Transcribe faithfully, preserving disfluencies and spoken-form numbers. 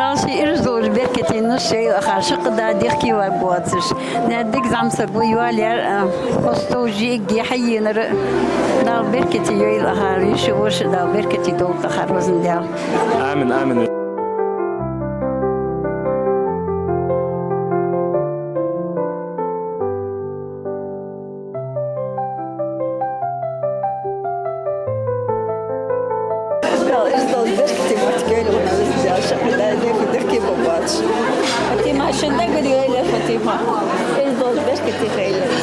Дала ший ираз долаш беркате нус йойла акхар, шаккха да дехке варгвоацаш. Наьна дика зӀамсаг ва йоалаяьр, а, хоза товш йиӀиг хьаенар. Дала беркате йойла акхар, йиша воша Дала беркате долда акхар, Везан Даьла. Амин, амин. Дала ираз долаш беркате моттиг йойла, Везан Даьла, шаккха да дехке, дехке бакъвоацаш. Фатима, шун дагара йойла, Фатима. Ираз долаш беркате хилийла.